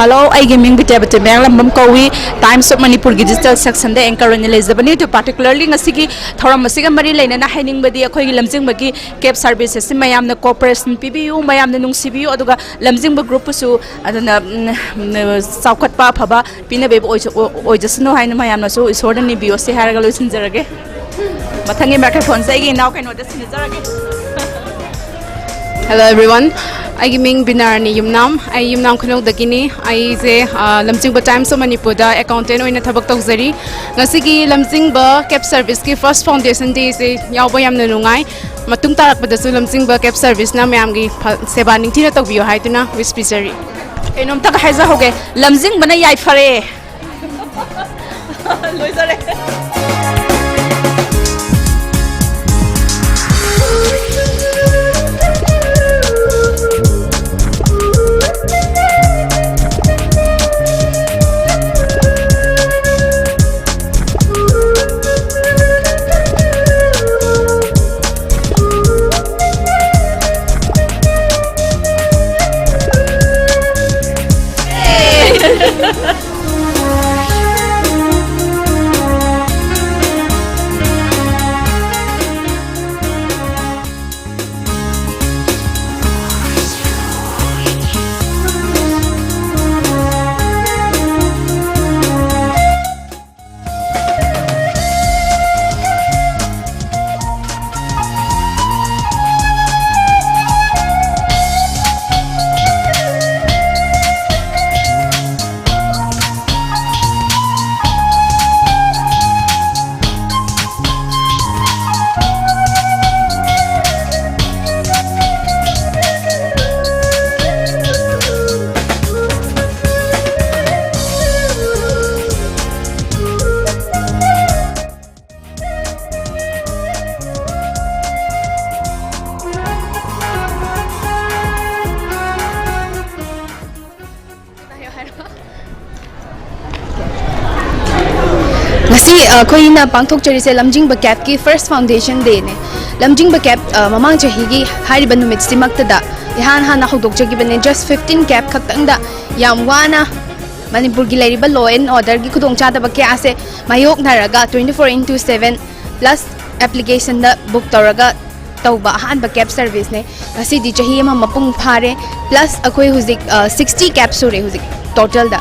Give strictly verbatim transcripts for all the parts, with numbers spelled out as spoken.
Hello, ꯑꯩꯒꯤ ꯃꯤꯡ ꯕꯤꯗ꯭ꯌꯥꯄꯇꯤ ꯃꯌꯥꯡꯂꯝꯕꯝ ꯀꯧꯏ꯫ ꯇꯥꯏꯝꯁ ꯑꯣꯐ ꯃꯅꯤꯄꯨꯔꯒꯤ ꯗꯤꯖꯤꯇꯦꯜ ꯁꯦꯛꯁꯟꯗ ꯑꯦꯡꯀꯔ ꯑꯣꯏꯅ ꯂꯩꯖꯕꯅꯤ꯫ ꯑꯗꯨ ꯄꯥꯔꯇꯤꯀꯨꯂꯔꯂꯤ ꯉꯁꯤꯒꯤ ꯊꯧꯔꯝ ꯑꯁꯤꯒ ꯃꯔꯤ ꯂꯩꯅꯅ ꯍꯥꯏꯅꯤꯡꯕꯗꯤ, ꯑꯩꯈꯣꯏꯒꯤ ꯂꯝꯖꯤꯡꯕꯒꯤ ꯀꯦꯕ ꯁꯥꯔꯚꯤꯁ ꯑꯁꯤ ꯃꯌꯥꯝꯅ ꯀꯣꯑꯣꯄꯔꯦꯁꯟ ꯄꯤꯕꯤꯌꯨ, ꯃꯌꯥꯝꯅ ꯅꯨꯡꯁꯤꯕꯤꯌꯨ, ꯑꯗꯨꯒ ꯂꯝꯖꯤꯡꯕ ꯒ꯭ꯔꯨꯞꯄꯨꯁꯨ ꯑꯗꯨꯅ, ꯎꯝ, ꯆꯥꯎꯈꯠꯄ ꯑꯐꯕ ꯄꯤꯅꯕꯤꯕ ꯑꯣꯏꯖ-, ꯑꯣꯏꯖꯁꯅꯨ ꯍꯥꯏꯅ ꯃꯌꯥꯝꯅꯁꯨ ꯏꯁꯣꯔꯗ ꯅꯤꯕꯤꯌꯣꯁꯦ ꯍꯥꯏꯔꯒ ꯂꯣꯏꯁꯤꯟꯖꯔꯒꯦ꯫ ꯃꯊꯪꯒꯤ ꯃꯥꯏꯀ꯭ꯔꯣꯐꯣꯟꯁꯦ ꯑꯩꯒꯤ ꯏꯅꯥꯎ ꯀꯩꯅꯣꯗ ꯁꯤꯟꯅꯖꯔꯒꯦ꯫ Hello everyone, ꯑꯩꯒꯤ ꯃꯤꯡ ꯕꯤꯅꯥꯔꯥꯅꯤ ꯌꯨꯝꯅꯥꯝ꯫ ꯑꯩ ꯌꯨꯝꯅꯥꯝ ꯈꯨꯅꯧꯗꯒꯤꯅꯤ꯫ ꯑꯩꯁꯦ, ꯑ, ꯂꯝꯖꯤꯡꯕ ꯇꯥꯏꯝꯁ ꯑꯣꯐ ꯃꯅꯤꯄꯨꯔꯗ ꯑꯦꯀꯥꯎꯟꯇꯦꯟ ꯑꯣꯏꯅ ꯊꯕꯛ ꯇꯧꯖꯔꯤ꯫ ꯉꯁꯤꯒꯤ ꯂꯝꯖꯤꯡꯕ ꯀꯦꯕ ꯁꯥꯔꯚꯤꯁꯀꯤ ꯐꯥꯔꯁ ꯐꯥꯎꯟꯗꯦꯁꯟ ꯗꯦꯁꯦ ꯌꯥꯎꯕ ꯌꯥꯝꯅ ꯅꯨꯡꯉꯥꯏ꯫ ꯃꯇꯨꯡ ꯇꯥꯔꯛꯄꯗꯁꯨ ꯂꯝꯖꯤꯡꯕ ꯀꯦꯕ ꯁꯥꯔꯚꯤꯁꯅ ꯃꯌꯥꯝꯒꯤ ꯐ-, ꯁꯦꯕꯥ ꯅꯤꯡꯊꯤꯅ ꯇꯧꯕꯤꯌꯨ ꯍꯥꯏꯗꯨꯅ ꯋꯤꯁ ꯄꯤꯖꯔꯤ꯫ ꯀꯩꯅꯣꯝꯇꯒ ꯍꯥꯏꯖꯍꯧꯒꯦ, ꯂꯝꯖꯤꯡꯕꯅ ꯌꯥꯏꯐꯔꯦ꯫ ꯂꯣꯏꯖꯔꯦ꯫ ꯉꯁꯤ, ꯑ, ꯑꯩꯈꯣꯏꯅ ꯄꯥꯡꯊꯣꯛꯆꯔꯤꯁꯦ ꯂꯝꯖꯤꯡꯕ ꯀꯦꯞꯀꯤ ꯐꯥꯔꯁ ꯐꯥꯎꯟꯗꯦꯁꯟ ꯗꯦꯅꯦ꯫ ꯂꯝꯖꯤꯡꯕ ꯀꯦꯞ, ꯑ, ꯃꯃꯥꯡ ꯆꯍꯤꯒꯤ ꯍꯥꯏꯔꯤꯕ ꯅꯨꯃꯤꯠꯁꯤꯃꯛꯇꯗ ꯏꯍꯥꯟ ꯍꯥꯟꯅ ꯍꯧꯗꯣꯛꯆꯈꯤꯕꯅꯦ꯫ Just fifteen ꯀꯦꯞ ꯈꯛꯇꯪꯗ ꯌꯥꯝ ꯋꯥꯅ ꯃꯅꯤꯄꯨꯔꯒꯤ ꯂꯩꯔꯤꯕ law and orderꯒꯤ ꯈꯨꯗꯣꯡꯆꯥꯗꯕ ꯀꯌꯥꯁꯦ ꯃꯥꯌꯣꯛꯅꯔꯒ twenty four into seven plus applicationꯗ book ꯇꯧꯔꯒ ꯇꯧꯕ ꯑꯍꯥꯟꯕ ꯀꯦꯞ serviceꯅꯦ꯫ ꯉꯁꯤꯗꯤ ꯆꯍꯤ ꯑꯃ ꯃꯄꯨꯡ ꯐꯥꯔꯦ꯫ Plus ꯑꯩꯈꯣꯏ ꯍꯧꯖꯤꯛ, ꯑ, sixty ꯀꯦꯞ ꯁꯨꯔꯦ ꯍꯧꯖꯤꯛ totalꯗ꯫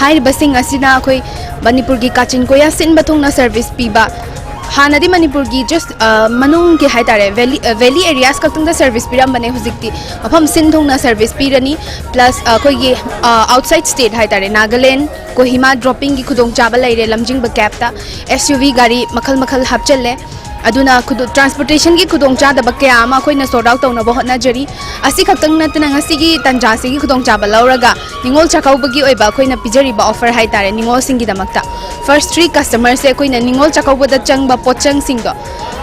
ꯍꯥꯏꯔꯤꯕꯁꯤꯡ ꯑꯁꯤꯅ ꯑꯩꯈꯣꯏ ꯃꯅꯤꯄꯨꯔꯒꯤ ꯀꯥꯆꯤꯟ ꯀꯣꯌꯥ ꯁꯤꯟꯕ ꯊꯨꯡꯅ service ꯄꯤꯕ, ꯍꯥꯟꯅꯗꯤ ꯃꯅꯤꯄꯨꯔꯒꯤ just, ꯑ, ꯃꯅꯨꯡꯒꯤ ꯍꯥꯏꯇꯥꯔꯦ, valley, ꯑ, valley areas ꯈꯛꯇꯪꯗ service ꯄꯤꯔꯝꯕꯅꯦ꯫ ꯍꯧꯖꯤꯛꯇꯤ ꯃꯐꯝ ꯁꯤꯟ ꯊꯨꯡꯅ service ꯄꯤꯔꯅꯤ꯫ Plus, ꯑ, ꯑꯩꯈꯣꯏꯒꯤ, ꯑ, outside state ꯍꯥꯏꯇꯥꯔꯦ, ꯅꯥꯒꯥꯂꯦꯟ, ꯀꯣꯍꯤꯃꯥ droppingꯒꯤ ꯈꯨꯗꯣꯡꯆꯥꯕ ꯂꯩꯔꯦ ꯂꯝꯖꯤꯡꯕ ꯀꯦꯞꯇ꯫ SUV ꯒꯥꯔꯤ ꯃꯈꯜ ꯃꯈꯜ ꯍꯥꯞꯆꯜꯂꯦ꯫ ꯑꯗꯨꯅ ꯈꯨꯗꯣ-, transportationꯒꯤ ꯈꯨꯗꯣꯡꯆꯥꯗꯕ ꯀꯌꯥ ꯑꯃ ꯑꯩꯈꯣꯏꯅ sort out ꯇꯧꯅꯕ ꯍꯣꯠꯅꯖꯔꯤ꯫ ꯑꯁꯤ ꯈꯛꯇꯪ ꯅꯠꯇꯅ ꯉꯁꯤꯒꯤ ꯇꯥꯟꯖꯥꯁꯤꯒꯤ ꯈꯨꯗꯣꯡꯆꯥꯕ ꯂꯧꯔꯒ ꯅꯤꯉꯣꯜ ꯆꯥꯛꯀꯧꯕꯒꯤ ꯑꯣꯏꯕ ꯑꯩꯈꯣꯏꯅ ꯄꯤꯖꯔꯤꯕ offer ꯍꯥꯏꯇꯥꯔꯦ, ꯅꯤꯉꯣꯜꯁꯤꯡꯒꯤꯗꯃꯛꯇ first three customerꯁꯦ ꯑꯩꯈꯣꯏꯅ ꯅꯤꯉꯣꯜ ꯆꯥꯛꯀꯧꯕꯗ ꯆꯪꯕ ꯄꯣꯠꯆꯪꯁꯤꯡꯗꯣ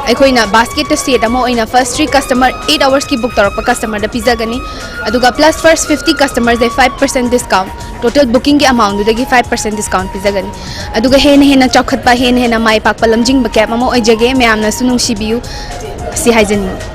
ꯑꯩꯈꯣꯏꯅ basketꯇ set ꯑꯃ ꯑꯣꯏꯅ first three customer, eight hoursꯀꯤ book ꯇꯧꯔꯛꯄ customerꯗ ꯄꯤꯖꯒꯅꯤ꯫ ꯑꯗꯨꯒ plus first fifty customerꯁꯦ five percent discount, total bookingꯒꯤ amountꯗꯨꯗꯒꯤ five percent discount ꯄꯤꯖꯒꯅꯤ꯫ ꯑꯗꯨꯒ ꯍꯦꯟꯅ ꯍꯦꯟꯅ ꯆꯥꯎꯈꯠꯄ, ꯍꯦꯟꯅ ꯍꯦꯟꯅ ꯃꯥꯏ ꯄꯥꯛꯄ ꯂꯝꯖꯤꯡꯕ ꯀꯦꯞ ꯑꯃ ꯑꯣꯏꯖꯒꯦ꯫ ꯃꯌꯥꯝꯅꯁꯨ ꯅꯨꯡꯁꯤꯕꯤꯌꯨ, ꯁꯤ ꯍꯥꯏꯖꯅꯤꯡꯉꯤ꯫